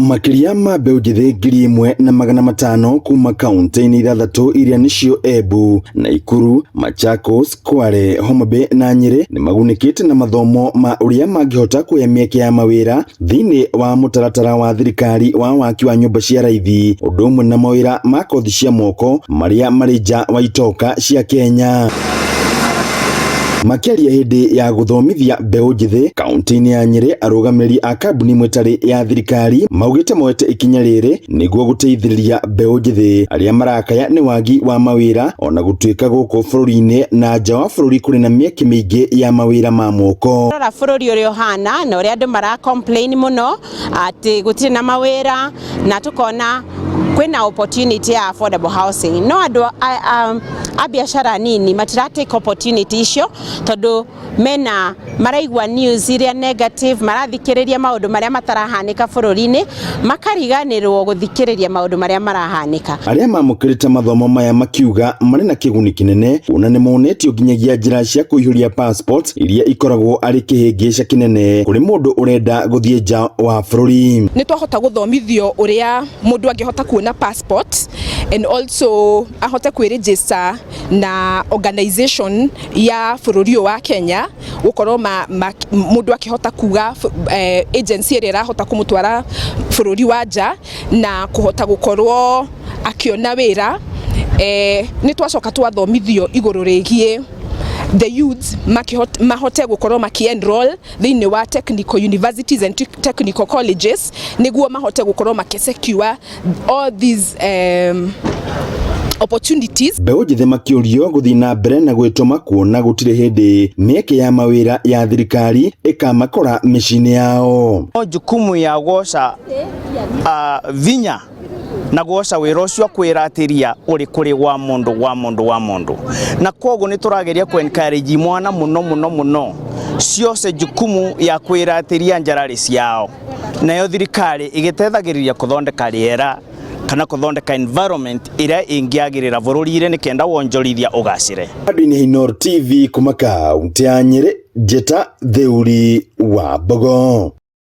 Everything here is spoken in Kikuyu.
Makĩria ma mbeũ njĩthĩ 1500 kuma kaunti-inĩ ithathatũ iria nĩcio Embu, Naikuru, Machakos, Kwale, Homa Bay na Nyĩrĩ nĩmagunĩkĩte na mathomo ma ũrĩa mangĩhota kuoya mĩeke ya mawĩra thĩinĩ wa mũtaratara wa thirikari wa waki wa nyũmba cia raithi, ũndũ ũmwe na mawĩra ma kothi cia moko marĩa marĩ nja wa itoka cia Kenya. Makĩaria hĩndĩ ya gũthomithia mbeũ njĩthĩ kaunti-inĩ ya Nyĩrĩ, arũgamĩrĩri a kambuni ĩmwe ĩtarĩ ya thirikari maugĩte moete ikinya rĩrĩ nĩguo gũteithĩrĩria mbeũ njĩthĩ arĩa marakaya nĩ wagi wa mawĩra, ona gũtuĩka gũkũ bũrũri-inĩ na nja wa bũrũri kũrĩ na mĩeke mĩingĩ ya mawĩra ma moko. Rora bũrũri ũrĩa ũhana na ũrĩa andũ mara complain mũno atĩ gũtirĩ na mawĩra, na tũkona kwĩna opportunity ya affordable housing, no andũ a biacara nini matira take opportunity icio tondũ mena maraigua news iria negative, marathikĩrĩria maũndũ marĩa matarahanĩka bũrũri-inĩ, makariganĩrwo gũthikĩrĩria maũndũ marĩa marahanĩka. Arĩa mamũkĩrĩte mathomo maya makiuga marĩ na kĩguni kĩnene kuona nĩ monetio nginyagia njĩra cia kũihũria passport iria ikoragwo arĩ kĩhĩngĩca kĩnene kũrĩ mũndũ ũrenda gũthiĩ nja wa bũrũri. Nĩ twahota gũthomithio ũrĩa mũndũ angĩhota kuona passport and also ahote kwĩ-register na organization ya bũrũri ũyũ wa Kenya, gũkorwo mũndũ akĩhota kuga agency ĩrĩa ĩrahota kũmũtwara bũrũri wa nja na kũhota gũkorwo akĩona wĩra. Nĩ twacoka twathomithio igũrũ rĩgiĩ the youths mahote gũkorwo maki-enroll thĩinĩ wa technical universities and technical colleges nĩguo mahote gũkorwo makĩ-secure all these opportunities. Mbeũ njĩthĩ makĩũrio gũthiĩ na mbere na gwĩtũma kuona gũtirĩ hĩndĩ mĩeke ya mawĩra ya thirikari ĩkamakora mĩciĩ-inĩ yao. No jukumu ya gwoca vinya na gwoca wĩra ũcio kwĩratĩria ũrĩ kũrĩ wa mũndũ wa mũndũ wa mũndũ, na koguo nĩ tũrageria kũ encourage mwana mũno mũno mũno ciose jukumu ya kwĩratĩria njararĩ ciao, nayo thirikari ĩgĩteithagĩrĩria kũthondeka rĩera kana kũthondeka environment ĩrĩa ĩngĩagĩrĩra bũrũri-inĩ nĩ kenda wonjorithia ũgacĩre. Andũ-inĩ Inooro TV kuma kaunti ya Nyĩrĩ, Njĩta Theuri wa Mbogo.